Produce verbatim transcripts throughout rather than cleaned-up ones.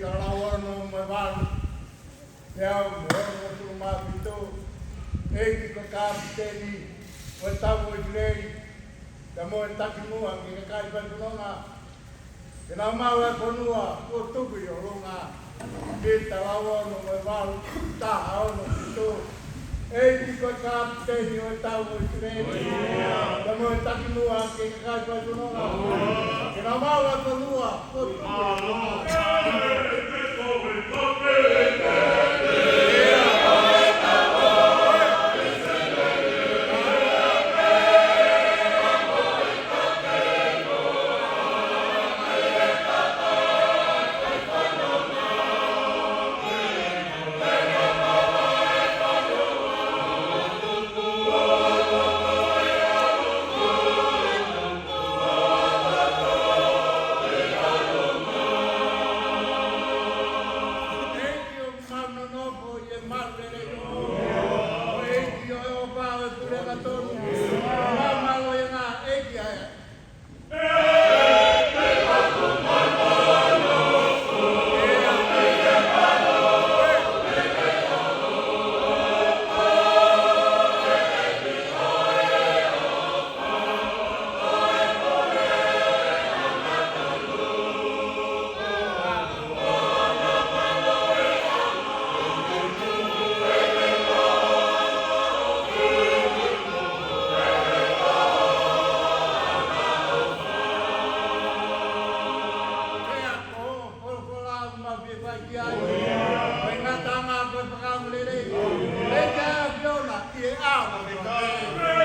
Taha ono mo e valu, teau mo e ono sefulu mā fitu. ʻEiki ko e kapiteni ʻo e tau ʻo ʻIsileli, pea mo e takimuʻa ki he kakai fai fononga, ke nau maʻu ʻa e fonua kuo tuku ʻi ʻolunga. Pita taha ono mo e valu, taha ono fitu. ʻEiki ko e kapiteni ʻo e tau ʻo ʻIsileli, pea mo e takimuʻa ki he kakai fai fononga, ke nau maʻu ʻa e fonua kuo tuku ʻi ʻolunga. ʻEiki ʻoku mau nonofo ʻi he malu lelei, ʻo ʻEiki ʻo e ʻofa ʻo e puleʻanga tonu. Mau mālō ʻi he ngaahi ʻeiki ʻa e Ko e folofola ʻoku mau fie fai ki ai. Ko e ngataʻanga ko e fakaongo lelei. ʻEiki ʻa e ʻAfiona ʻi he ʻao.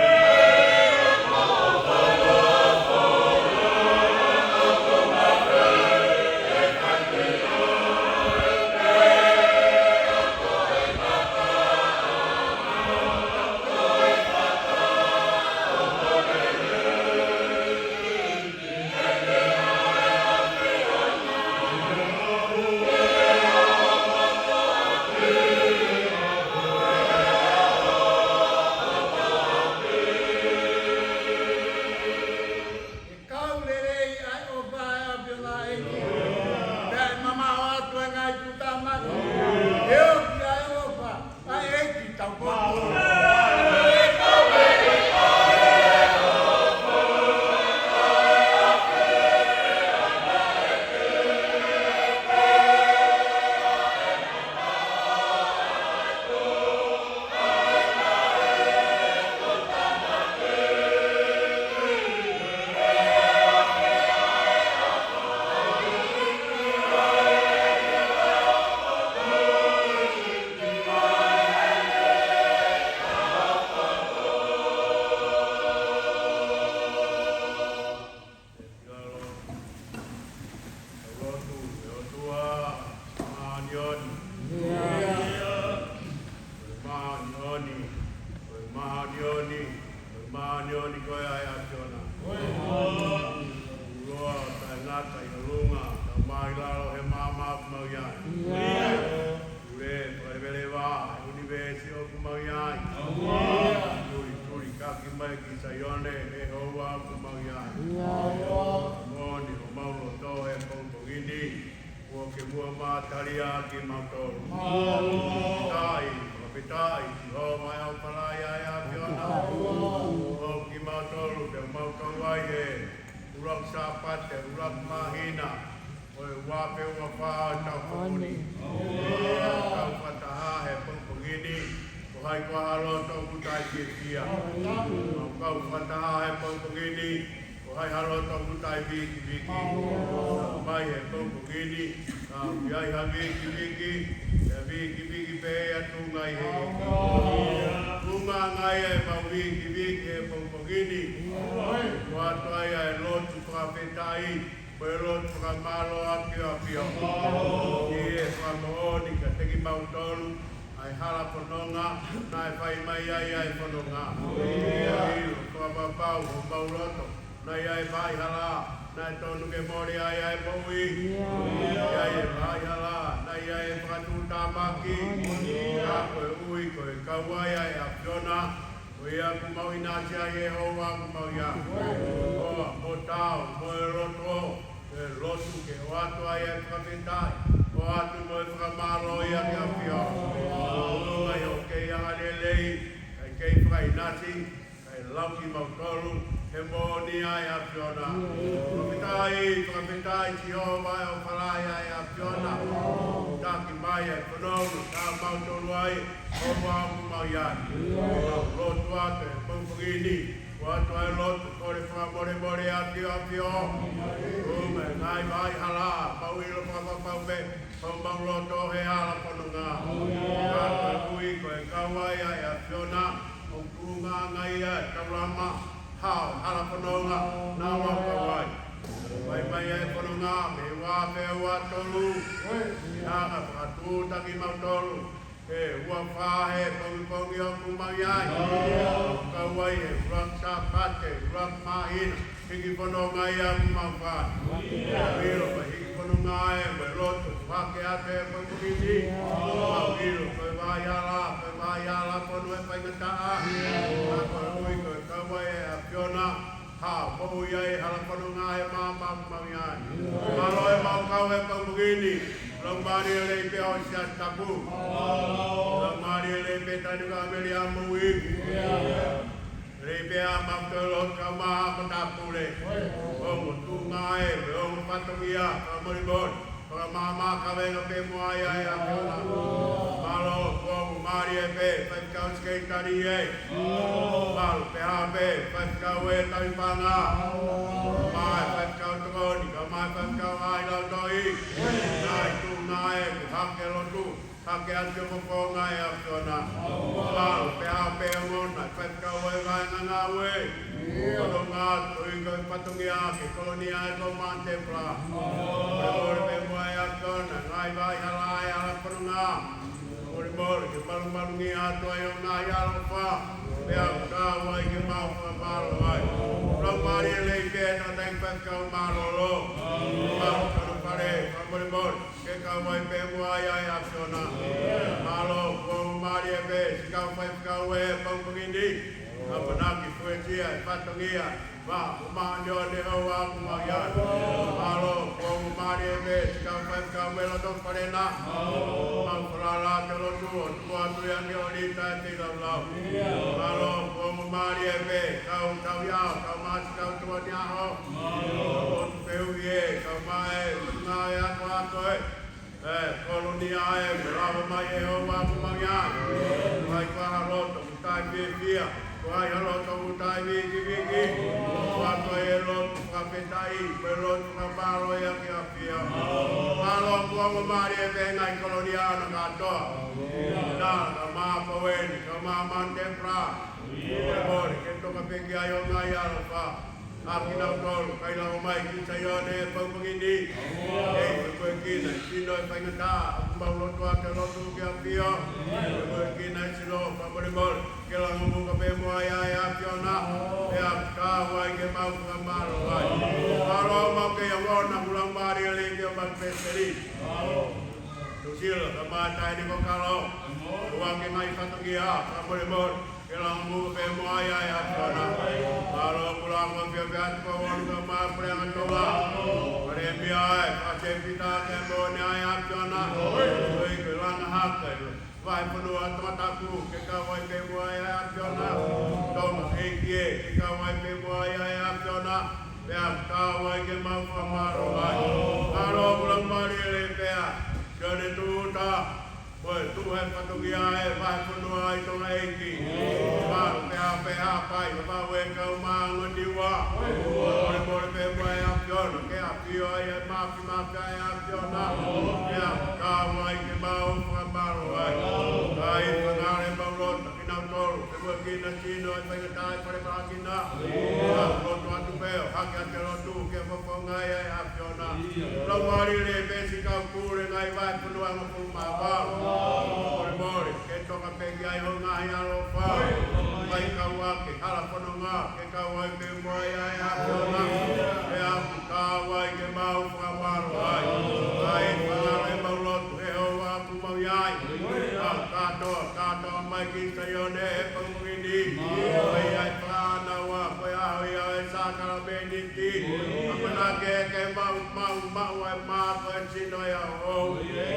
Kau lelei ʻa e ʻofa ʻa e ʻAfiona ʻEiki. Pea ʻe mamaʻo atu ʻa e ngaahi tuʻutāmaki. ʻE ʻomi ʻa e ʻofa ʻa e ʻEiki tau potu. ʻE ki lalo, ʻe lotu, ʻe ʻOtua māʻoniʻoni. ʻIo. ʻE māʻoniʻoni, ʻe māʻoniʻoni, ʻe māʻoniʻoni koe ʻa e ʻAfiona. ʻOku loa taʻengata ʻi ʻolunga, tau mai lalo he maama ʻoku mau ʻi ai. ʻIo. Pule fakaleveleva ʻa e ʻunivēsi ʻoku mau ʻi ai. Tuli, tuli, kaki mai ki Saione, ʻe houa ʻoku mau ʻi ai. ʻIo. Moʻoni homau loto he pongipongi ni, kuo ke muʻa matalia kimautolu. Fakafetaʻi, fakafetaʻi, Sihova ʻe au palai ʻa e ʻAfiona. ʻO kimautolu, pea mau kau ai he ʻuluaki Sāpate, ʻuluaki māhina, ʻo e ua afe ua fā ʻo e taʻu ko eni. Mau kau fakataha he pongipongi ni, ko hai kuo ha loto ʻoku taʻefiefia. Mau kau fakataha he pongipongi ni, ko hai ha loto ʻoku taʻevikiviki. Tau mai he pongipongi ni, ka ʻoku ʻi ai ha vikiviki, ʻe vikiviki pē ʻa e tuʻunga ʻi he ʻEiki. Tuʻunga ange ʻa e mau vikiviki he pongipongi ni, ʻoatu ai ʻa e lotu fakafetaʻi, mo e lotu fakamālō ʻa e ʻAfiona. ʻI he fakamoʻoni kiate kimautolu ʻa e hala fononga, naʻe fai mai ai ʻa e fononga. ʻIlo fakapapau homau loto, naʻe ʻi ai e vaʻa hala, naʻe tonu ke mole ai ʻa e moʻui. ʻI ai e vaʻa hala, naʻe ʻi ai e fakatuʻutāmaki. Ka koeʻuhi ko e kau ai ʻa e ʻAfiona, ko ia ʻoku mau ʻinasi ai he houa ʻoku mau ʻi ai. ʻOa, mo tau, mo e loto, e lotu ke ʻoatu ai ʻa e fakafetaʻi, ʻo ʻOatu mo e fakamālō ia ki he ʻAfiona. ʻOku ʻi ai hoʻo kei angalelei, ʻikai kei fakaʻinasi, kae lau kimautolu he moʻoni ʻa e ʻAfiona. Fakafetaʻi, fakafetaʻi Sihova ʻoku falaʻi ʻa e ʻAfiona. Taki mai e fononga, tā mautolu ai, ʻo mau ʻoku mau ʻi ai. Mau lotu atu he pongipongi ni, ʻoatu ʻa e lotu, kole fakamolemole atu ki he ʻAfiona. ʻUhinga e ngaahi vahaʻa hala, mau ʻilo fakapapau pē, ʻoku mau loto he hala fononga. Ka koeʻuhi ko e kau ai ʻa e ʻAfiona, ʻoku tuʻunga ange ia ʻi he taulama, hao, hala fononga, naʻa mau kau ai. Fai mai ʻa e fononga, mei he ua afe ua tolu, naʻa fakatūʻuta kimautolu he ua fā he pongipongi ʻoku mau ʻi ai. Kau ai he ʻuluaki Sāpate, ʻuluaki māhina, hiki fononga ia ʻoku mau fai. Mau ʻilo ko e hiki fononga ē, mo e lotu, hake atu he pongipongi ni. Mau ʻilo ko e vahaʻa hala, ko e vahaʻa hala fonu e faingataʻa. Ka koeʻuhi ko e kau ai ʻa e ʻAfiona, ha, moʻui ai hala fononga he maama ʻoku mau ʻi ai. Mālō e mau kau he pongipongi ni, Laumālie Leipa ʻo e Siasi Tapu. Laumālie Leipa Taʻahine Mele ʻa Moʻui. Leipa ʻa mau toe lotu kau mai ha matāpule. Ongo tuʻunga ē, mo e ongo fatongia, fakamolemole. Fakamaama kavenga pē muʻa ia ʻe ʻAfiona. Mālō, kuo ongo mālie pē, faifekau Sekelitali ē. Mālō, pehē pē, faifekau ē Tauhipanga. Mai, faifekau Tokoni, kau mai faifekau ʻAi Lautohi. Ngaahi tuʻunga ē, kuo hake lotu, hake atu ki he fofonga ʻe ʻAfiona. Mālō, pehē pē ʻa e ngaahi faifekau ʻo e ngaahi ngāue. Fononga, tui ko e fatongia ke kolonia ʻa e kau Māʻoniʻoni Tēpula. Molemole pē muʻa ʻe ʻAfiona, ngaahi vahaʻa hala ʻa e hala fononga. Molemole ke malumalu ngia atu ai ʻo ngaahi ʻaloʻofa. Pea ʻoku kau ai ke mau fakamālō ai. Laumālie Leipa ʻa e tangataʻeiki faifekau mālōlō. Mau kano pale, fakamolemole ke kau ai pē muʻa ia ʻe ʻAfiona. Mālō, kuo ongo mālie pē, siʻi kau faifekau he pongipongi ni. ʻAmanaki fuesia e fatongia, ma, ma, nio, ne, o, a, ku, ma, ia. Mālō, kuo ongo mālie pē, siʻi kau faifekau mei loto fale na. Mau falala atu he lotu ʻo tuku atu ia ki he ʻōlita ʻe feilaulau. Mālō, kuo ongo mālie pē, kau tau ia, kau masi, kau tuani aho. ʻO tu peuhi ē, kau mai, ngāue ako ako ē. ʻE, kolonia ē, mo lava mai ʻe ʻOtua ʻoku mau ʻi ai. Mai kua ha loto ʻoku tai fiefia, kua ha loto ʻoku tai vikiviki. Kua toe lotu fakafetaʻi, ko e lotu fakamālō ia ki he ʻAfiona. Mālō kuo ongo mālie pē ngaahi kolonia ʻana kātoa. Na, ka mā Poweni, ka mā Māʻoniʻoni Tēpula. Molemole ke toka pē ki ai ʻo ngaahi ʻaloʻofa. ʻA kinautolu, kai lava mai ki Saione he pongipongi ni. ʻEiki, fekuekina e sino e faingataʻa, ʻoku mau lotu atu he lotu ki he ʻAfiona. Fekuekina e sino, fakamolemole, ke langa muka pē muʻa ia ʻe ʻAfiona. Pea kau ai ke mau fakamālō ai. Mālō mau kei ʻaonga, ʻoku lau mālie lelei ki he ʻomai pēseli. Tusila, ka mā Taʻahine Kokalo. Ua ke mai fatongia, fakamolemole. Ke langa muka pē muʻa ia ʻe ʻAfiona. Mālō kuo langa fiefia atu ko wanu ka mā Puleʻanga Tonga. Palēmia ē, Fakateipita ke moʻoni ʻa e ʻAfiona. Ui ke langa hake. Vahefonua Tongatapu, ke kau ai pē muʻa ia ʻe ʻAfiona. Tonga ʻEiki ē, ke kau ai pē muʻa ia ʻe ʻAfiona. Pea kau ai ke mau fakamālō ai. Mālō kuo lau mālie lelei pē ʻa Sione Tuʻuta. Ko e tuʻu he fatongia ē, vahefonua ʻi Tonga ʻEiki. Mālō pē ʻa pē ʻa pai, ka mau ē kau mā Niua. Molemole pē muʻa ʻe ʻAfiona, ke ʻafio ai ʻa e mafimafi ʻa e ʻAfiona. Pea kau ai ke mau fakamālō ai. Kae fangale mau lotu, kinautolu, fekuekina sino e faingataʻa ʻi Falemahakina. Mau lotu atu pē, ʻo hake atu he lotu, ke fofonga ia ʻe ʻAfiona. Lau mālie lelei pē siʻi kau pule ngaahi vahefonua hongofulu mā valu. Molemole, ke toka pē ki ai ho ngaahi ʻaloʻofa. Mai kau ake, hala fononga, ke kau ai pē muʻa ia ʻe ʻAfiona. Pea kau ai ke mau fakamālō ai. Kae fangale mau lotu he ʻofa ʻoku mau ʻi ai. Mau kātoa, kātoa mai ki Saione he pongipongi ni. Mai ai fānau ʻa ko e ʻaho ia ʻo e sākalamēni. ʻAmanaki ke mau, mau, mau ʻa e mā ko e sino ia ʻo,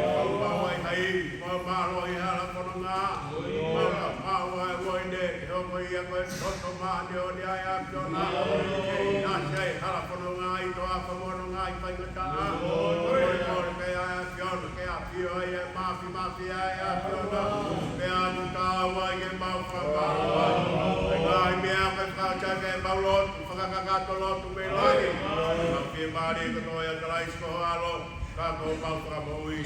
mau, mau ʻa e hai, mau, mau ʻi hala fononga, mau, mau ʻa e uaine, ke hoko ia ko e toto māʻoniʻoni ʻa e ʻAfiona, ke ʻinasi ʻi hala fononga, ʻi toafa fononga, ʻi faingataʻa, mole, mole pē ʻa e ʻAfiona, ke ʻafio ai ʻa e māfimafi ʻa e ʻAfiona, pea ʻoku tau ai ke mau fakamālō ai. ʻI he ngaahi meʻa ko e fakaʻatā ke mau lotu, fakakakato lotu mei langi. Mau fiemālie kotoa ʻia Kalaisi ko ho ʻAlo, ka ko homau Fakamoʻui.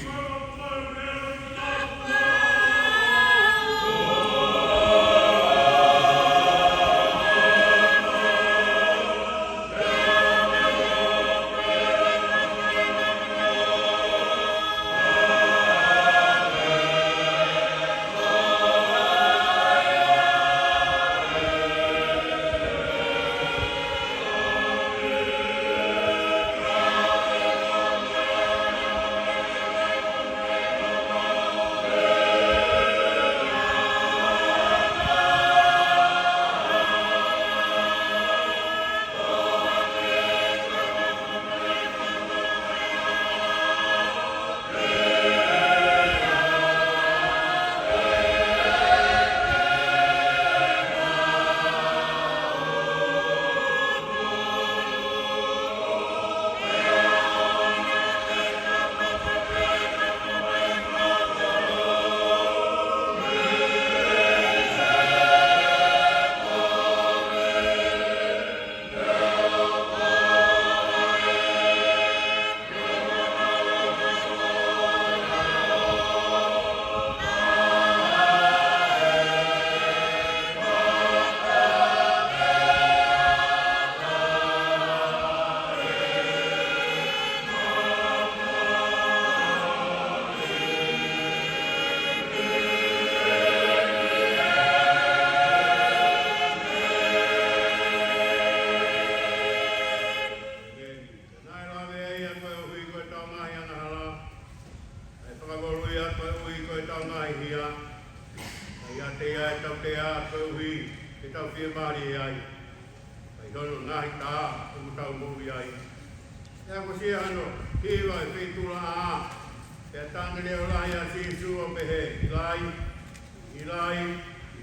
Naʻe lave ʻa ia koeʻuhi ko ʻetau ngaahi angahala, naʻe fakamoʻui ia koeʻuhi ko ʻetau ngaahi hia, naʻe ʻiate ia ʻa e tautea koeʻuhi ke tau fiemālie ai. Pea ʻi hono ngaahi tā ʻoku tau moʻui ai. Pea akosia hono hiva ʻi he feituʻulaʻā, pea tangi leʻolahi ʻa Sīsū ʻo pehē, ʻIlai, ʻIlai,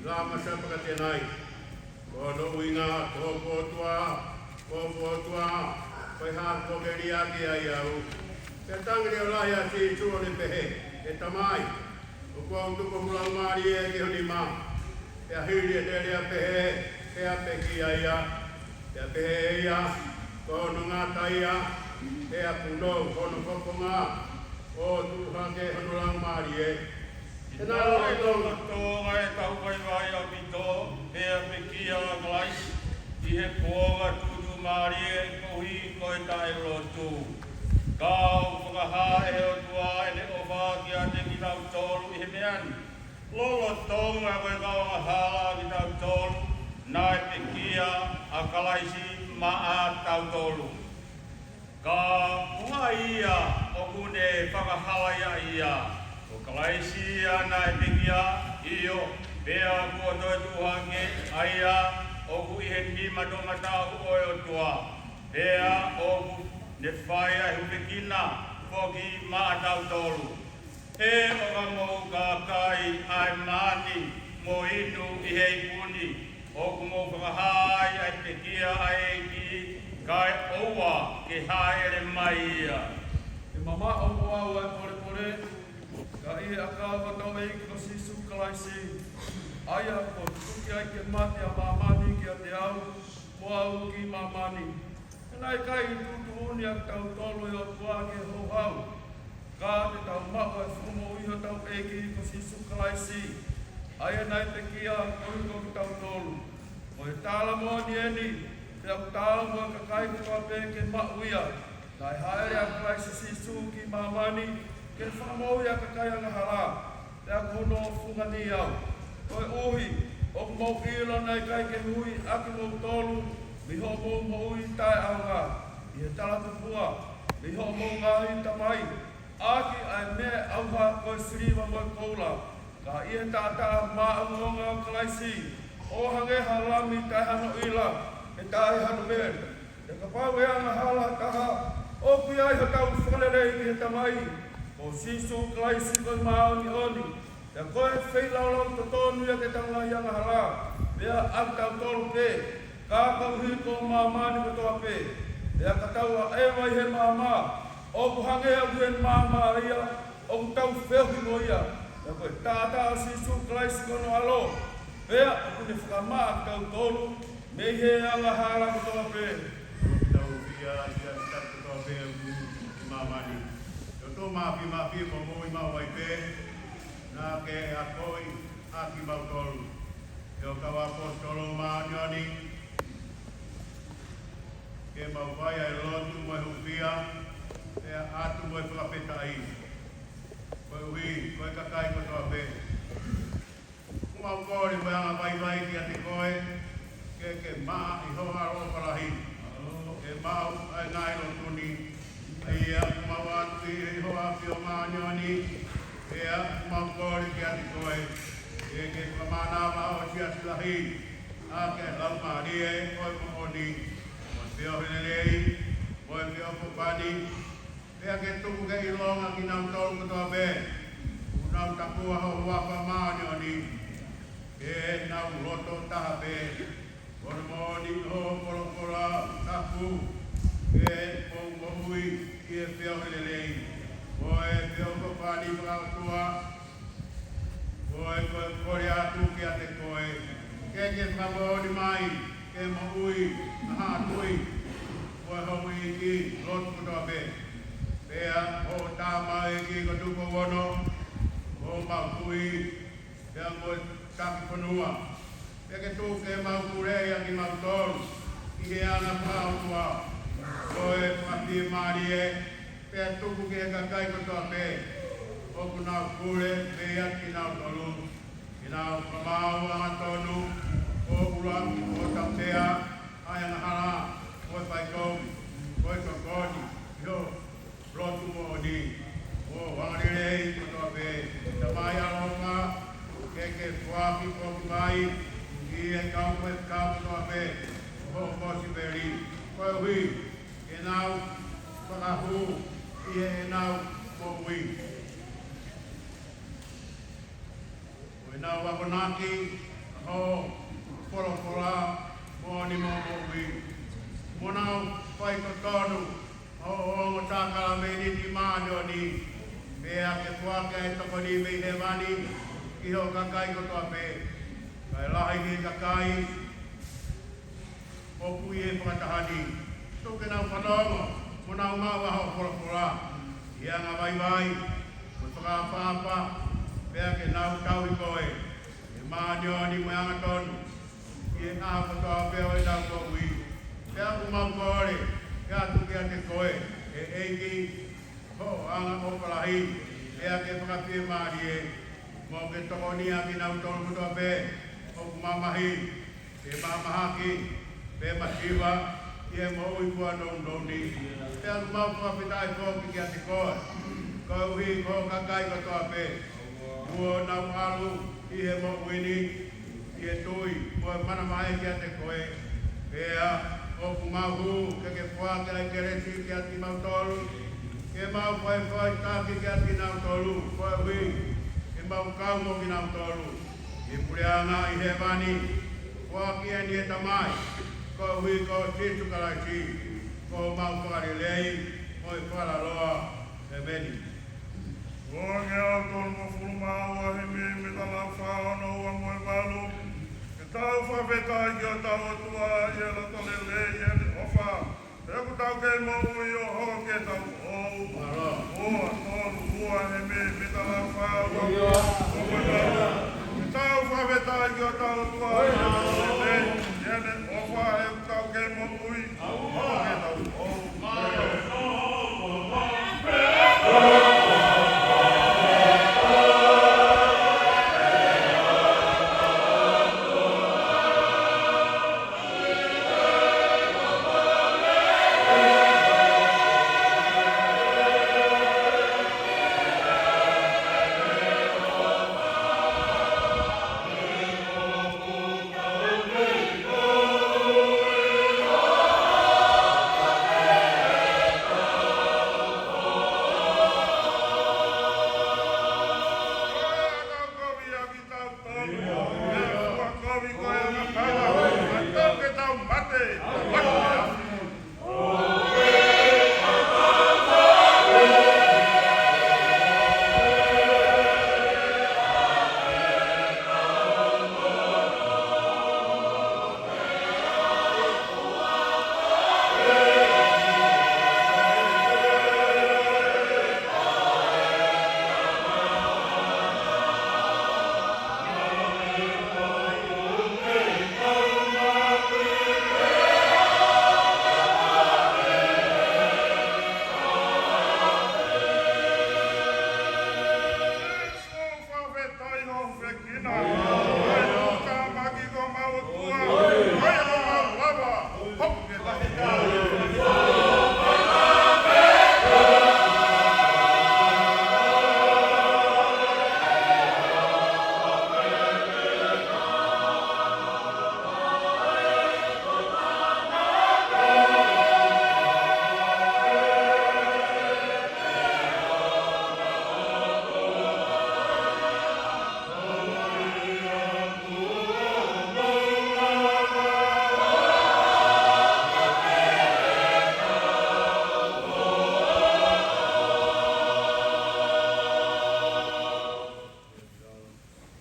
lama sabakatanai? Ko hono ʻuhinga, Ko hoku ʻOtua, Ko hoku ʻOtua, ko e hā kuo ke liʻaki ai au? Pea tangi leʻolahi ʻa Sīsū ʻo ne pehē, ʻE Tamai, ʻoku ou tuku hoku laumālie ki ho nima. Pea hili ʻene lea pehē, pea pekia ia. Pea pehē ʻe ia, Ko hono ngata ia. Pea punou hono fofonga, ʻo tuʻu hake hono laumālie. He naʻe lolotonga ʻetau vaivai ʻaupito, pea pekia ʻa Kalaisi ʻi he kuonga tuʻutuʻumālie koeʻuhi ko e taʻelotu. Ka ʻoku fakahā ʻe he ʻOtua ʻene ʻofa kiate kitautolu ʻi he meʻa ni. Lolotonga ko e kau angahala kitautolu, naʻe pekia ʻa Kalaisi maʻatautolu. Ka ko hai ia ʻoku ne fakahalaiaʻi ia? Ko Kalaisi ia naʻe pekia, ʻio, pea kuo toe tuʻu hake ʻa ia ʻoku ʻi he nima toʻomataʻu ʻo e ʻOtua, pea ʻoku ne fai ʻa e hūfekina foki maʻatautolu. ʻE ʻoka mou kakai ʻa e maʻa ni mo inu ʻi he ipu ni, ʻoku mou fakahā ai ʻa e pekia ʻa e ʻEiki, kae ʻoua ke hāʻele mai ia. ʻE mamaʻo mo au ʻa e polepole, ka ʻi he ʻakau ʻa hotau ʻEiki ko Sīsū Kalaisi, ʻa ia kuo tutuki ai ke mate ʻa māmani kiate au, mo au ki māmani. He naʻe ʻikai tuʻutuʻuni ʻa kitautolu ʻe he ʻOtua ki he houhau, ka te tau maʻu ʻa e fakamoʻui ʻi hotau ʻEiki ko Sīsū Kalaisi, ʻa ia naʻe pekia koeʻuhi ko kitautolu. Ko e tala moʻoni eni, pea ʻoku taau mo e kakai kotoa pē ke maʻu ia. Naʻe hāʻele ʻa Kalaisi Sīsū ki māmani ke fakamoʻui ʻa e kakai angahala, pea ko hono fungani au. Koeʻuhi, ʻoku mou ʻilo naʻe ʻikai ke hui ʻa kimoutolu mei hoʻomou moʻui taʻeʻaonga ʻi he talatupuʻa mei hoʻomou ngaahi tamai, ʻaki ʻa e meʻa ʻe ʻauha ko e siliva mo e koula, ka ʻi he taʻataʻa māʻongoʻonga ʻo Kalaisi, ʻo hangē ha lami taʻe hano ʻila, pea taʻe hano meli. Pea kapau ʻe angahala ha taha, ʻoku ʻi ai hotau Fakalelei ʻi he Tamai, ko Sīsū Kalaisi ko e māʻoniʻoni. Pea ko e feilaulau totonu ia ke tau ngaahi angahala, pea ʻa kitautolu pē, ka koeʻuhi ko māmani kotoa pē. Pea ka tau ʻaʻeva ʻi he maama, ʻoku hangē ʻoku ʻi he maama ia, ʻoku tau feohi mo ia. Pea ko e taʻataʻa ʻo Sīsū Kalaisi ko hono ʻAlo, pea ʻoku ne fakamaʻa kitautolu mei he angahala kotoa pē. Tau fia ia kitautolu kotoa pē ʻi māmani. ʻOtua mafimafi, ko e moʻui maʻu ai pē, naʻa ke akoʻi ʻa kimautolu ʻe ho kau ʻaposetolo māʻoniʻoni, ke mau fai ʻa e lotu mo e hūfia, pea ʻatu mo e fakafetaʻi. Koeʻuhi ko e kakai kotoa pē, ʻoku mau kole mo e anga vaivai kiate koe, ke ke maʻa ʻi ho ʻAlo ʻofa lahi, ke maʻu ʻa e ngaahi lotu ni, ʻa ia ʻoku mau ʻatu ʻi ho ʻAfio māʻoniʻoni. Pea ʻoku mau kole kiate koe, ke ke fakamānava ʻo siasi lahi, ʻaki ʻa e laumālie ʻo e moʻoni, mo e feohi lelei, mo e feʻofoʻofani, pea ke tuku ke ʻilonga kinautolu kotoa pē ʻoku nau takua ho huafa māʻoniʻoni, ke nau loto taha pē. Ko hono moʻoni ʻo ho folofola tapu, ke mou moʻui ʻi he feohi lelei, mo e feʻofoʻofani fakaʻotua, ko e, ko e kole atu kiate koe, ke ke fakamoʻoni mai, ke moʻui ʻa haʻa tui, mo e houʻeiki lotu kotoa pē. Pea ko ho tamaioʻeiki ko Tupou Ono, ko homau kui, pea mo e taki fonua. Pea ke tuku ke mau puleʻi ʻa kimautolu ʻi he anga fakaʻotua, ko e fakafiemālie, pea tuku ki he kakai kotoa pē ʻoku nau pule meiate kinautolu, ke nau fakamaau angatonu, ʻo ʻuluaki ʻo tāpuekina ʻa e angahala, ʻo e faitoʻo, ʻo e tokoni, ʻio, lotu moʻoni, ʻo e angalelei kotoa pē. Tamai ʻaloʻofa, ke ke foaki foki mai ki he kau faifekau kotoa pē ʻo hoʻo kosipeli, koeʻuhi ke nau fakahū ʻi heʻenau moʻui, ʻo ʻenau akonaki ho folofola moʻoni mo moʻui, mo nau faitotonu ʻa hoʻo ongo sākalamēniti māʻoniʻoni, pea ke foaki ʻa e tokoni mei hēvani ki ho kakai kotoa pē, kae lahi ki he kakai ʻoku ʻi he fakataha ni. Tuku ke nau fanongo, mo nau maʻu ʻa hoʻo folofola ʻi he anga vaivai mo e fakaʻapaʻapa, pea ke nau tauhi koe ʻi he māʻoniʻoni mo e angatonu ʻi he ʻaho kotoa pē ʻo ʻenau moʻui. Pea ʻoku mau kole atu kiate koe, ʻe ʻEiki, ho anga ʻofa lahi, pea ke fakafiemālie, mo ke tokoniʻi kinautolu kotoa pē ʻoku mamahi, pe mahamahaki, pe masiva ʻi he moʻui kuo nounou ni. Pea ʻoku mau fakafetaʻi foki kiate koe, koeʻuhi ko ho kakai kotoa pē kuo nau ʻalu ʻi he moʻui ni ʻi he tui mo e manavahē kiate koe. Pea ʻoku mau hū ke ke foaki ʻa e kelesi kiate kimautolu, ke mau faifai taki kiate kinautolu, koeʻuhi ke mau kau mo kinautolu ʻi he puleʻanga ʻi hēvani. Foaki eni ʻe Tamai, koeʻuhi ko Sīsū Kalaisi, ko homau Fakalelei mo e Fakalaloa. ʻEmeni. Ua ngeau tolungofulu mā ua, Himi mita lau fā ono ua mo e valu. Ke tau fakafetaʻi ki hotau ʻOtua ʻi he loto lelei ʻi heʻene ʻofa, he ʻoku tau kei moʻui ʻo hoko ki heʻetau foʻou. Mālō. Ua tolu ua, Himi mita lau fā ua mo e valu. Ke tau fakafetaʻi ki hotau ʻOtua ʻi he loto lelei ʻi heʻene ʻofa, he ʻoku tau kei moʻui ʻo hoko ki heʻetau foʻou.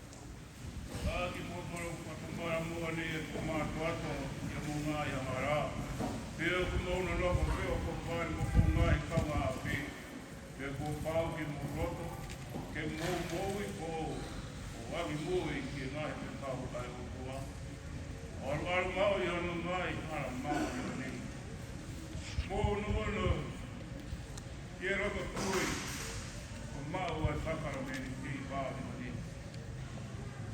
ʻAki mo tolo fakamālō moʻoni ʻa e fakamātoato ʻi he moʻunga ʻi he hala. Pea ʻoku mou nonofo pē ʻo kau fai mo e ngaahi kaungāʻapi. Pea kuo pau ke mou loto, ke mou moʻui pō, ʻo ʻoange moʻui ki he ngaahi fekau ʻa e ʻOtua. ʻO ʻalu ʻalu maʻu ʻi hono ngaahi hala māʻoniʻoni. Mou unuunu ki he loto tui, ʻo maʻu ʻa e sākalamēniti māʻoniʻoni.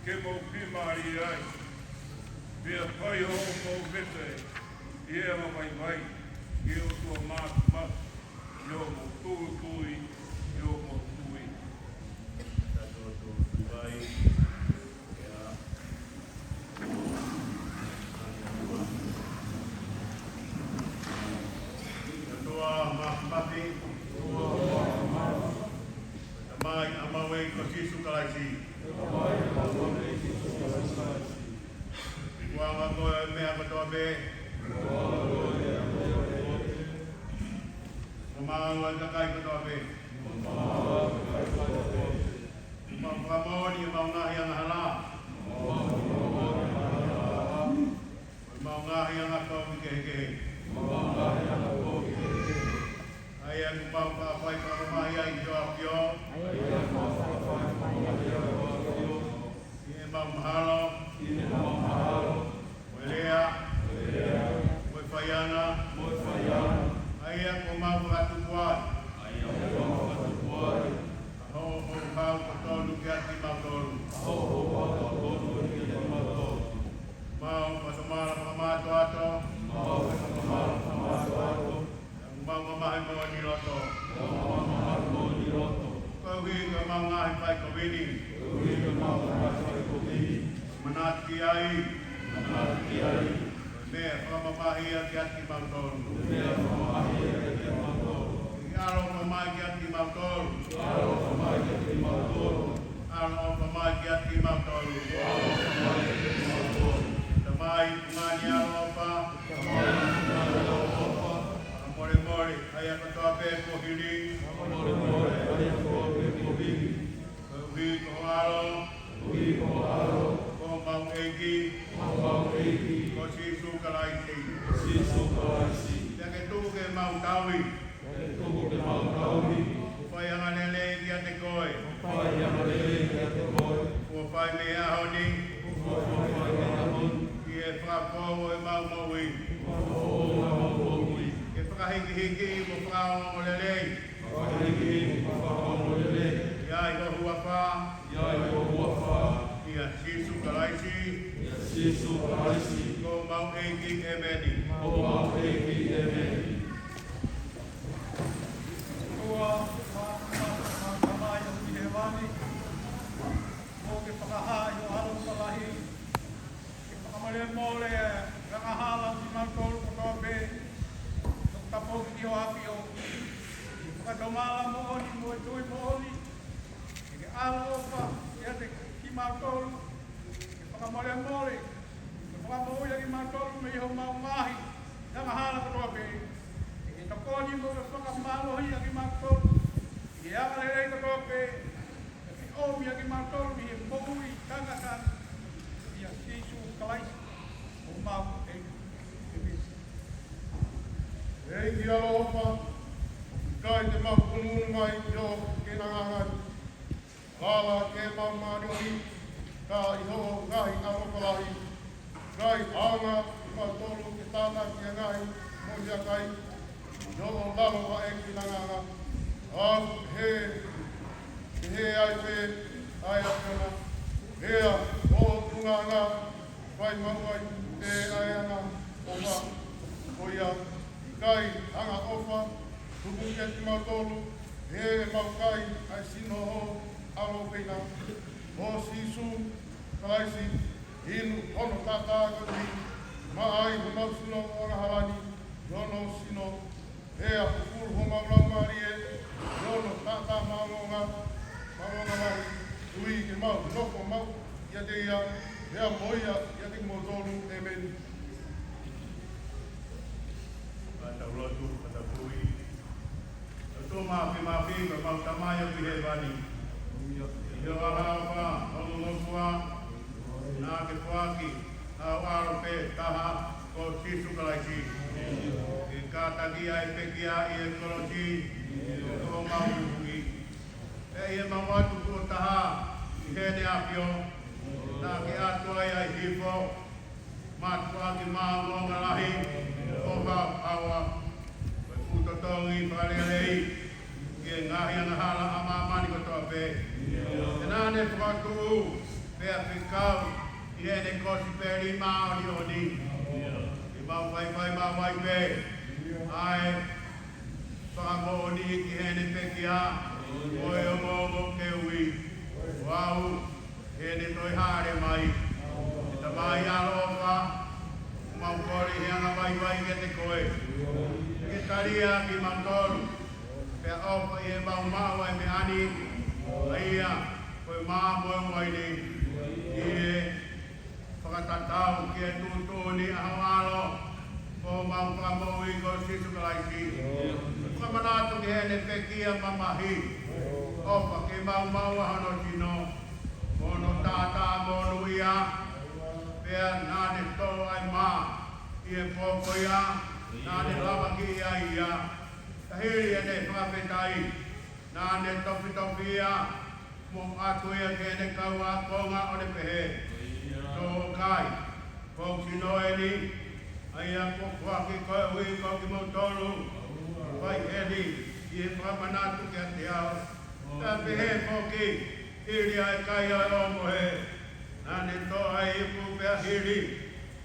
Ke mou fiemālie ai, pea fai hoʻomou vete ʻi he anga vaivai ki he ʻOtua Māfimafi, ʻi hoʻomou tūʻulutui, ʻi hoʻomou tui. Tau tūʻulutui. ʻE ʻOtua Māfimafi, Tamai ʻa homau ʻEiki ko Sīsū Kalaisi. Kuo ʻoange ʻe koe ʻa e meʻa kotoa pē. Kuo mau ʻa e kakai kotoa pē. Mau fakamoʻoni ʻemau ngaahi angahala. Ko ʻemau ngaahi anga kovi kehekehe. ʻA ia kuo mau fakamamahi ai ʻi ho ʻAfio. ʻI heʻemau mahalo. Mo e lea. Mo e faianga. ʻA ia kuo mau fakatupu ai. ʻA hoʻo houhau totonu kiate kimautolu. Mau fakatomala fakamātoato. Mau fakatomala fakamātoato. Mau mamahi moʻoni loto. Mau mamahi moʻoni loto. Koeʻuhi ko ʻemau ngaahi faikovi ni. Koeʻuhi ko ʻemau ngaahi faikovi ni. Manatu ki ai. Manatu ki ai. Ko e meʻa fakamamahi ia kiate kimautolu. Ko e meʻa fakamamahi ia kiate kimautolu. ʻAlo ʻofa mai kiate kimautolu. ʻAlo ʻofa mai kiate kimautolu. ʻAlo ʻofa mai kiate kimautolu. ʻAlo ʻofa mai kiate kimautolu. Tamai, tuʻunga ni ʻaloʻofa. Tamai, tuʻunga ni ʻaloʻofa. Fakamolemole ʻa ia kotoa pē kuo hili. Fakamolemole ʻa ia kotoa pē kuo hili. Koeʻuhi ko ho ʻAlo. Koeʻuhi ko ho ʻAlo. Ko homau ʻEiki. Ko homau ʻEiki. Ko Sīsū Kalaisi. Ko Sīsū Kalaisi. Pea ke tuku ke mau tauhi. Pea ke tuku ke mau tauhi. Kuo fai angalelei kiate koe. Kuo fai angalelei kiate koe. Kuo fai mei he ʻaho ni. Kuo fai mei he ʻaho ni. Ki he fakafou ʻo ʻemau moʻui. Ki he fakafou ʻo ʻemau moʻui. Ke fakahikihiki mo fakaongoongolelei. Fakahikihiki mo fakaongoongolelei. ʻI ai ho huafa. ʻI ai ho huafa. ʻIa Sīsū Kalaisi. ʻIa Sīsū Kalaisi. Ko homau ʻEiki, ʻēmeni. Ko homau ʻEiki, ʻēmeni. ʻOtua, Tamai ʻoku ʻi hēvani, ʻoku ke fakahā ʻi ho ʻaloʻofa lahi, ke fakamolemole ʻa e angahala ʻo kimautolu kotoa pē, ʻoku tapou ki ho ʻAfio, ke fakatomala moʻoni mo e tui moʻoni, ke ke ʻaloʻofa kiate kimautolu, ke fakamolemole, ke fakamoʻui ʻa kimautolu mei homau ngaahi angahala kotoa pē, ke ke tokoni mo ke fakamālohi ʻa kimautolu ʻi he angalelei kotoa pē, ke ke ʻomi ʻa kimautolu ʻi he moʻui tangata, ʻia Sīsū Kalaisi, ko homau ʻEiki. ʻĒmeni. ʻEiki ʻaloʻofa, ʻikai te mau unuunu mai ʻi hoʻo keinanga ni, lala ke mau māʻoniʻoni, ka ʻi hoʻo ngaahi ʻaloʻofa lahi, kae ʻaonga kimautolu ke tānaki ʻa e ngaahi moʻui ʻa e kakai, ʻi hoʻo lalo ʻa e keinanga, ʻa ia ʻe hē, ʻe hē ai pē ʻa e ʻAfiona. Pea ʻo ʻulungaanga, fai maʻu ai pē ʻa e angaʻofa. Ko ia, ʻikai angaʻofa, tuku kiate kimautolu ʻemau kai ʻa e sino ʻo e ʻAlo ʻofeina, ʻo Sīsū Kalaisi, inu hono taʻataʻa koeʻuhi, maʻa ai homau sino ʻo angahala ni, ʻi hono sino, pea fufulu homau laumālie ʻi hono taʻataʻa māʻolunga, māʻolunga lahi, koeʻuhi ke mau nofo maʻu ʻiate ia, pea mo ia ʻiate kimoutolu. ʻĒmeni. Ka tau lotu, ka tau tui. ʻOtua Māfimafi, ko homau Tamai ʻoku ʻi hēvani. ʻI ho ʻaloʻofa ʻo ngofua, naʻa ke foaki ho ʻAlo pē taha ko Sīsū Kalaisi, ke kātaki ʻa e pekia ʻi he kolosi, ko homau uhi. Pea ʻi heʻemau ʻatu tuʻo taha ʻi Heʻene ʻAfio, naʻa ke ʻatu ai ʻa e hifo mātuʻaki maʻongoʻonga lahi ʻo ho ʻAlo, ko e fuʻu totongi fakalelei ki he ngaahi angahala ʻa māmani kotoa pē. Pea naʻa ne fokotuʻu pea fekau ʻi Heʻene Kosipeli māʻoniʻoni, ke mau faifai maʻu ai pē ʻa e fakamoʻoni ki Heʻene pekia, ko e ongoongo ke ui. Ko au, Heʻene toe hāʻele mai. ʻE Tamai ʻaloʻofa, ʻoku mau kole ʻi he anga vaivai kiate koe, ke tali ʻa kimautolu, pea ʻofa ʻi heʻemau maʻu ʻa e meʻa ni, ʻa ia ko e mā mo e uaine, ʻi he fakatatau ki he tuʻutuʻuni ʻa ho ʻAlo, ko homau Fakamoʻui ko Sīsū Kalaisi. Fakamanatu ki Heʻene pekia mamahi, ʻofa ke mau maʻu ʻa hono sino, mo hono taʻataʻa monūʻia, pea naʻa ne toʻo ʻa e mā ʻi he pō ko ia naʻa ne lavakiʻi ai ia. Ka hili ʻene fakafetaʻi, naʻa ne tofitofi ia, mo ʻatu ia ki heʻene kau ākonga ʻo ne pehē, Tō ʻo kai, ko hoku sino eni, ʻa ia kuo foaki koeʻuhi ko kimoutolu. Fai eni ʻi he fakamanatu kiate au. Pea pehē foki, hili ʻa e kai ʻo e ʻohomohe, naʻa ne toʻo ʻa e ipu pea hili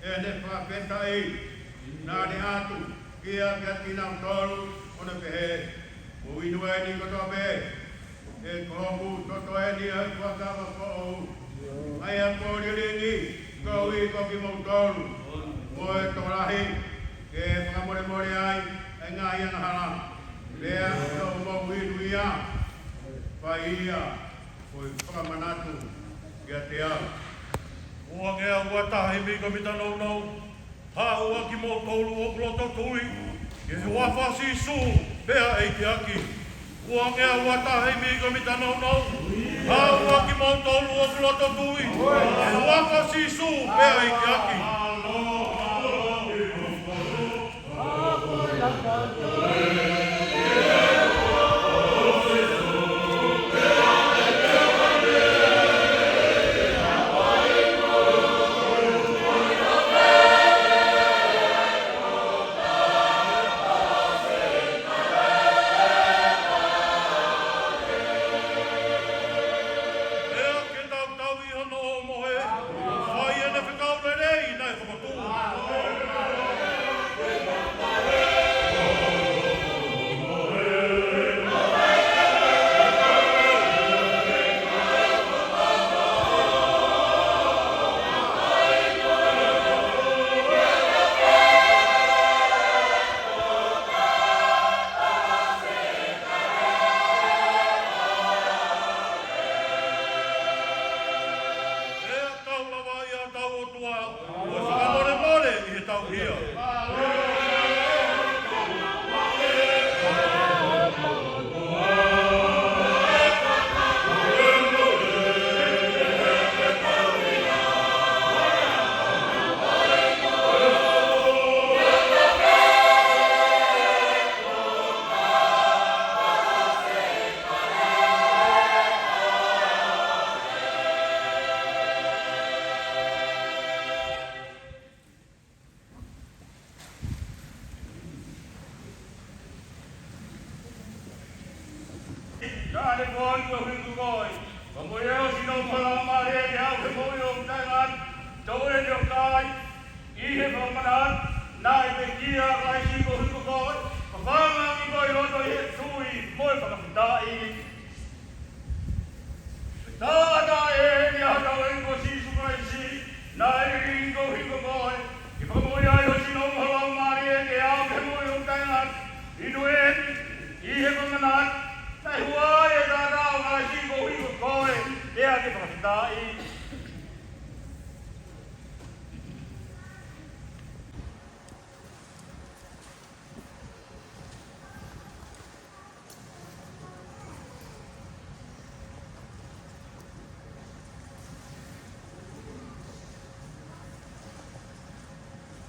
ʻene fakafetaʻi, naʻa ne ʻatu ia kiate kinautolu ʻo ne pehē, Mou inu ʻeni kotoa pē, he ko hoku toto eni ʻo e fuakava foʻou, ʻa ia kuo lilingi koeʻuhi ko kimoutolu, mo e tokolahi, ke fakamolemole ai ʻa e ngaahi angahala. Pea ʻi hoʻomou inu ia, fai ia ko e fakamanatu kiate au. ʻUa ngeau ʻa taha ʻi he mita nounou, haʻu ʻa kimoutolu ʻoku loto tui ki he huafa ʻo Sīsū pea ʻeiki ʻaki. ʻUa ngeau ʻa taha ʻi he mita nounou, haʻu ʻa kimoutolu ʻoku loto tui ki he huafa ʻo Sīsū pea ʻeiki ʻaki. Pea ke tautau ʻi hono ʻohomohe, fai ʻene fekau lelei naʻe fokotuʻu. Pea tau lava ʻi hotau ʻOtua, ʻo fakamolemole ʻi heʻetau hia. Naʻa ne foaki ʻo hiki koe, ka mo ia ʻosi nau pala mare ke au he moʻui ʻo taʻengata, tō ʻeni ʻo kai, ʻi he fakamanatu, naʻe pekia ʻa Kalaisi koeʻuhi ko koe, fakaangaʻi koe ʻi loto ʻi he tui mo e fakafetaʻi. Taʻataʻa ʻeni ʻa hotau ʻEiki ko Sīsū Kalaisi, naʻe liliu koeʻuhi ko koe, ke fakamoʻui ai ho sino mo ho laumālie ke aʻu ki he moʻui ʻo taʻengata, inu ʻeni, ʻi he fakamanatu, naʻe hū ai e taʻataʻa ʻo Kalaisi koeʻuhi ko koe, pea ke fakafetaʻi.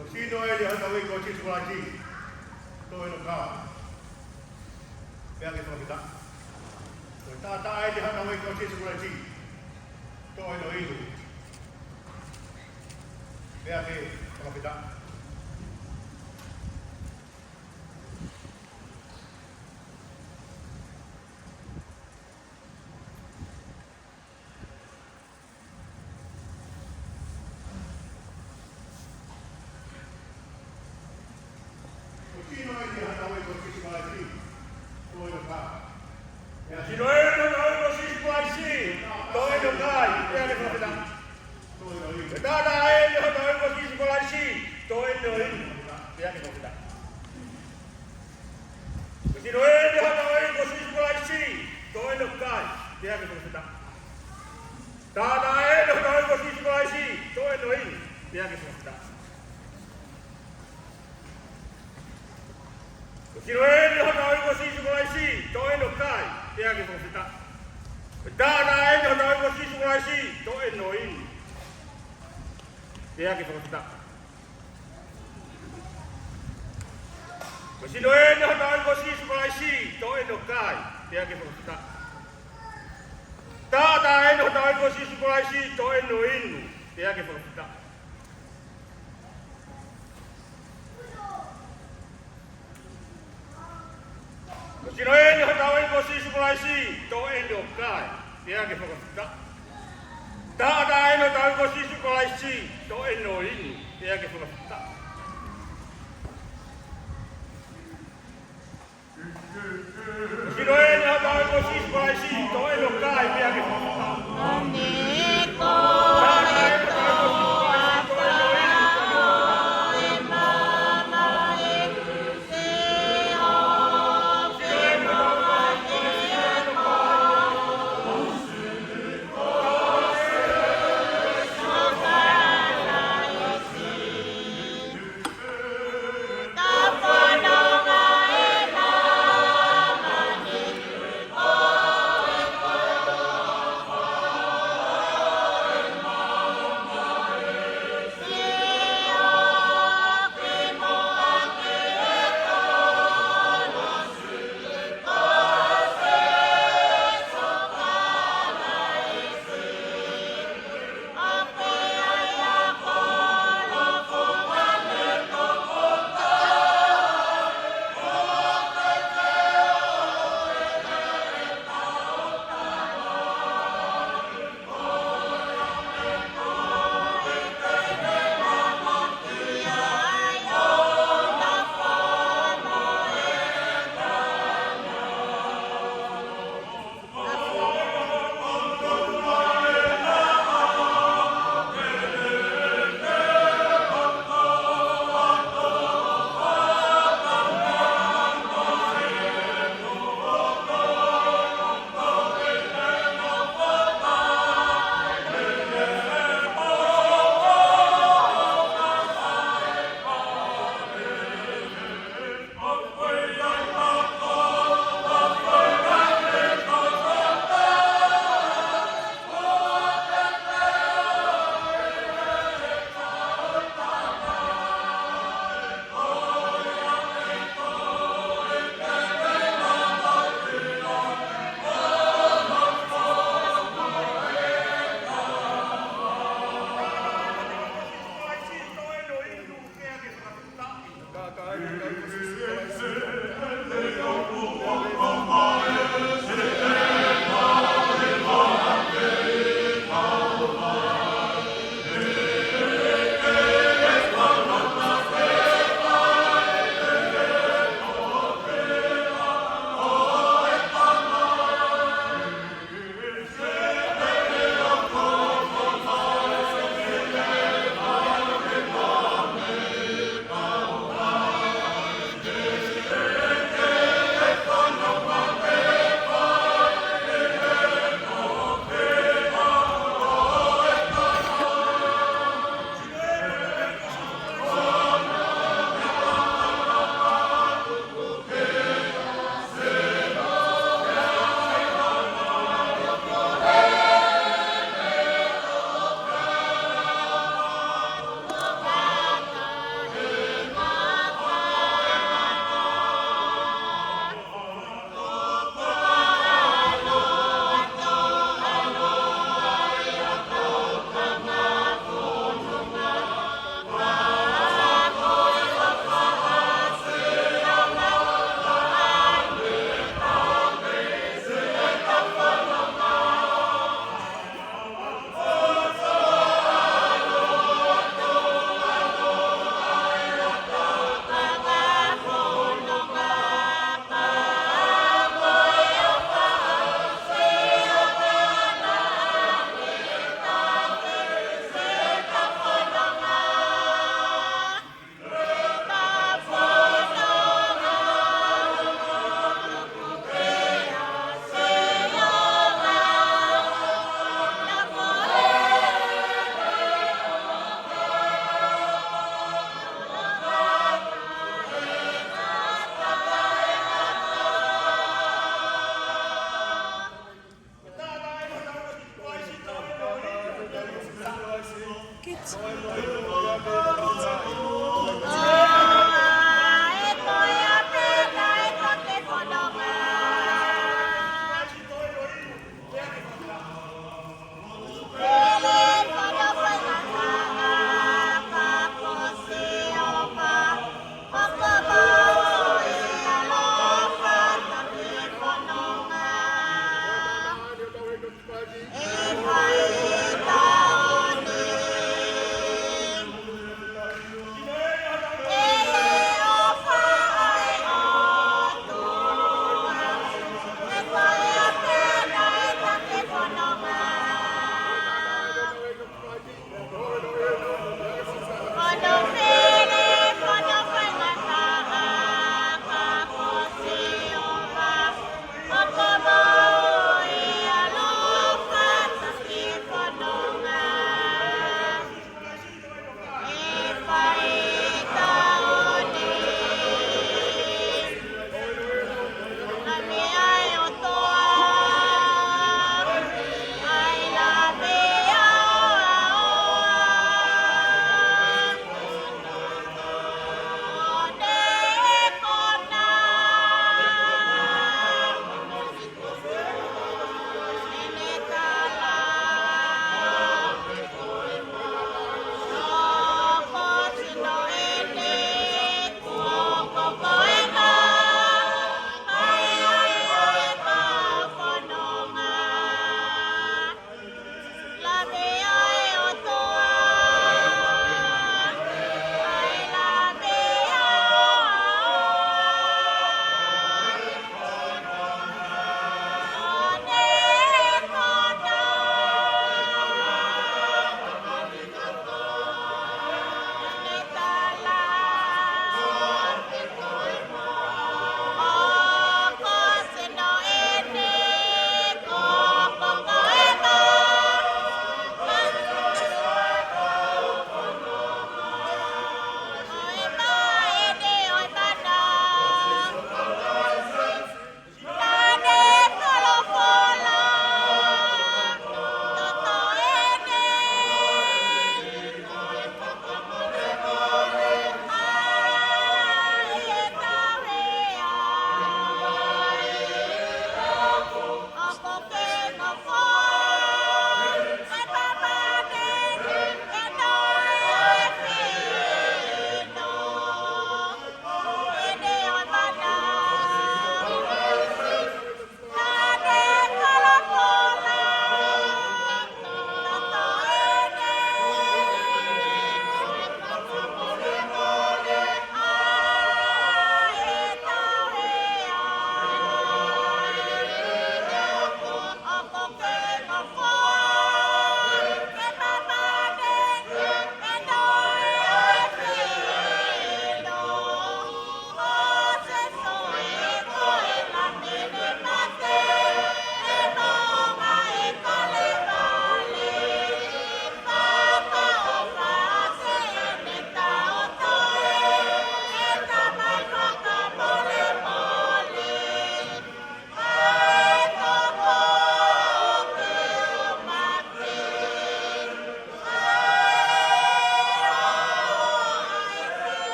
Ko e sino ʻeni ʻa hotau ʻEiki ko Sīsū Kalaisi, tō ʻeni ʻo kai, pea ke fakafetaʻi. Ko e taʻataʻa ʻeni ʻa hotau ʻEiki ko Sīsū Kalaisi, tō ʻeni ʻo inu, pea ke fakafetaʻi. Ko e sino ʻeni ʻa hotau ʻEiki ko Sīsū Kalaisi, tō ʻeni ʻo kai. Ko e sino ʻeni ʻa hotau ʻEiki ko Sīsū Kalaisi, tō ʻeni ʻo kai, pea ke fakafetaʻi. Ko e taʻataʻa ʻeni ʻa hotau ʻEiki ko Sīsū Kalaisi, tō ʻeni ʻo inu, pea ke fakafetaʻi. Ko e sino ʻeni ʻa hotau ʻEiki ko Sīsū Kalaisi, tō ʻeni ʻo kai, pea ke fakafetaʻi. Taʻataʻa ʻeni ʻa hotau ʻEiki ko Sīsū Kalaisi, tō ʻeni ʻo inu, pea ke fakafetaʻi. Ko e sino ʻeni ʻa hotau ʻEiki ko Sīsū Kalaisi, tō ʻeni ʻo kai, pea ke fakafetaʻi. Ko e taʻataʻa ʻeni ʻa hotau ʻEiki ko Sīsū Kalaisi, tō ʻeni ʻo inu, pea ke fakafetaʻi. Ko e sino ʻeni ʻa hotau ʻEiki ko Sīsū Kalaisi, tō ʻeni ʻo kai, pea ke fakafetaʻi. Taʻataʻa ʻeni ʻa hotau ʻEiki ko Sīsū Kalaisi, tō ʻeni ʻo inu, pea ke fakafetaʻi. Ko e sino ʻeni ʻa hotau ʻEiki ko Sīsū Kalaisi, tō ʻeni ʻo kai, pea ke fakafetaʻi. Taʻataʻa ʻeni ʻa hotau ʻEiki ko Sīsū Kalaisi, tō ʻeni ʻo inu, pea ke fakafetaʻi. Ko e sino ʻeni ʻa hotau ʻEiki ko Sīsū Kalaisi, tō ʻeni ʻo kai, pea ke fakafetaʻi.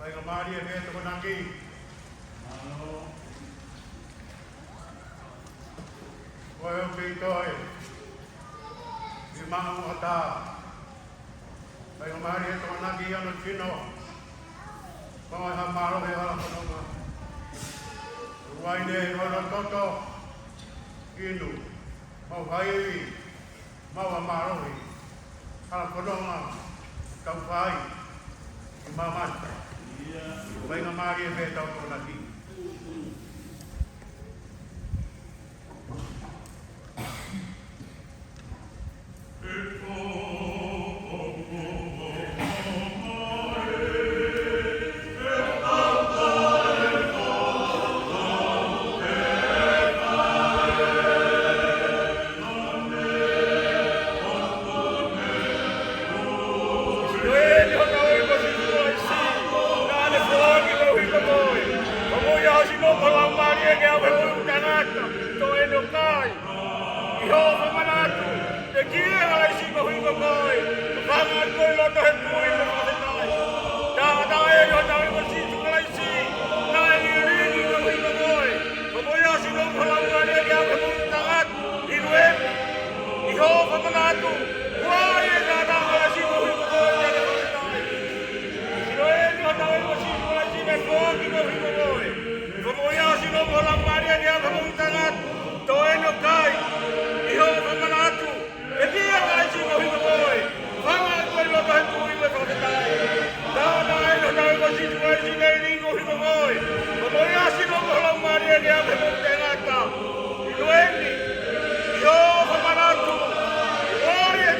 Faingamālie pē Tokonaki. Ko e o kei toe. Ki maʻu ʻatā. Faingamālie Tokonaki ʻi hono sino. Maʻu ha mālohi hala fononga. Uaine ʻi hono toto. Inu. Maʻu ha ivi. Maʻu ha mālohi. Hala fononga. Kau fai. ʻI māmani. Faingamālie pē Tokonaki. Loto he tuʻi mo e fakafetaʻi. Tātāʻi ʻe he ʻEiki ko Sīsū Kalaisi, naʻe lilingi koeʻuhi ko koe. Fakamoʻui ʻa e sino mo e Laumālie ke ʻave mo e tangata. ʻI he ʻi hoʻo fakamanatu, ʻoku ʻi ai e tātāʻi ʻa e sino koeʻuhi ko koe, ʻoku fakafetaʻi. Sino ʻeni ʻo hotau ʻEiki ko Sīsū Kalaisi naʻe foaki koeʻuhi ko koe. Fakamoʻui ʻa e sino mo e Laumālie ke ʻave mo e tangata. Tō ʻeni ʻo kai, ʻi hoʻo fakamanatu. Pekia Kalaisi koeʻuhi ko koe. Fanga koe loto he tuʻi mo e fakafetaʻi. Tātāʻi ʻe he ʻEiki ko Sīsū Kalaisi naʻe lilingi koeʻuhi ko koe. Fakamoʻui ʻa e sino mo e Laumālie ke ʻave mo e tangata. Sino ʻeni, ʻi hoʻo fakamanatu. ʻOku ʻi ai e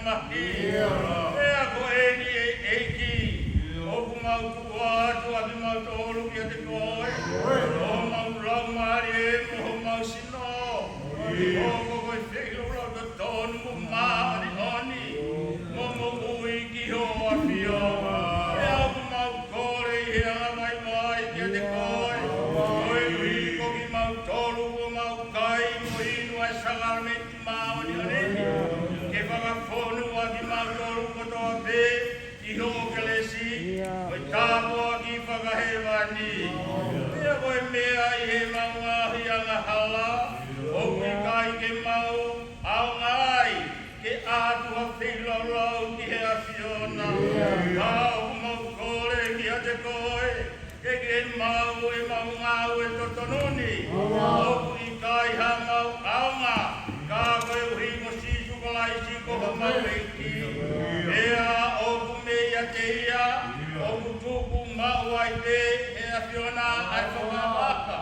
Mahi. Pea ko eni ʻe ʻEiki, ʻoku mau tuku atu ʻa kimautolu kiate koe, ʻo mau laumālie mo homau sino, ʻo ko e feilaulau totonu mo māʻoniʻoni, mo moʻui ki hoʻo ʻafio. Pea ʻoku mau kole ʻi he anga maimai kiate koe, koeʻuhi ko kimautolu kuo mau kai mo inu ʻa e sākalamēniti māʻoniʻoni ni, ke fakafonu ʻa kimautolu kotoa pē ʻi hoʻo kelesi, ko e tāpuaki fakahēvani. Pea ko e meʻa ʻi heʻemau ngaahi angahala, ʻoku ʻikai ke mau ʻaonga ai ke ʻatu ha feilaulau ki he ʻAfiona. Ka ʻoku mau kole kiate koe, ke ke maʻu ʻemau ngāue totonu ni. ʻOku ʻikai haʻamau ʻaonga, ka koeʻuhi ko Sīsū Kalaisi ko homau ʻEiki. Pea ʻoku meiate ia ʻoku tuku maʻu ai pē ʻe he ʻAfiona ʻa e fakaʻapaʻapa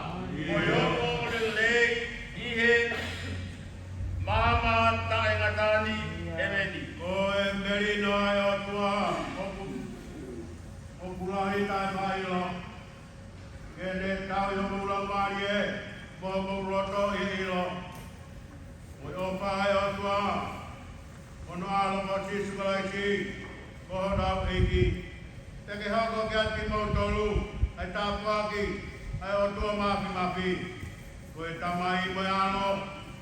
mo e ongoongolelei lelei ʻi he māmani taʻengata ni. ʻEmeni. Ko e melino ʻa e ʻOtua ʻoku, ʻoku lahi taʻefaʻaʻilo, ke ne tauhi homou laumālie mo homou loto ʻi he ʻilo. Ko e ʻofa ʻa e ʻOtua, mo hono ʻAlo ko Sīsū Kalaisi, ko hotau ʻEiki, te ke hoko kiate kimoutolu ʻa e tāpuaki ʻa e ʻOtua Māfimafi, ko e Tamai mo e ʻAlo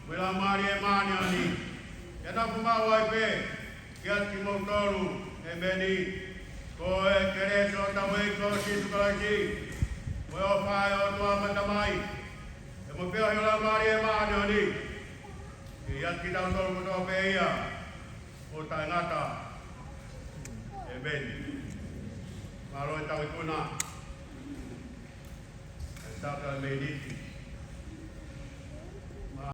mo e Laumālie Māʻoniʻoni, ke nofo maʻu ai pē kiate kimoutolu. ʻEmeni. Ko e kelesi ʻa hotau ʻEiki ko Sīsū Kalaisi, mo e ʻofa ʻa e ʻOtua ko e Tamai, pea mo e feohi ʻa e Laumālie Māʻoniʻoni, ke ʻiate kitautolu kotoa pē ia ʻo taʻengata. ʻEmeni. Mālō e tau ikuna ʻa e sākalamēniti.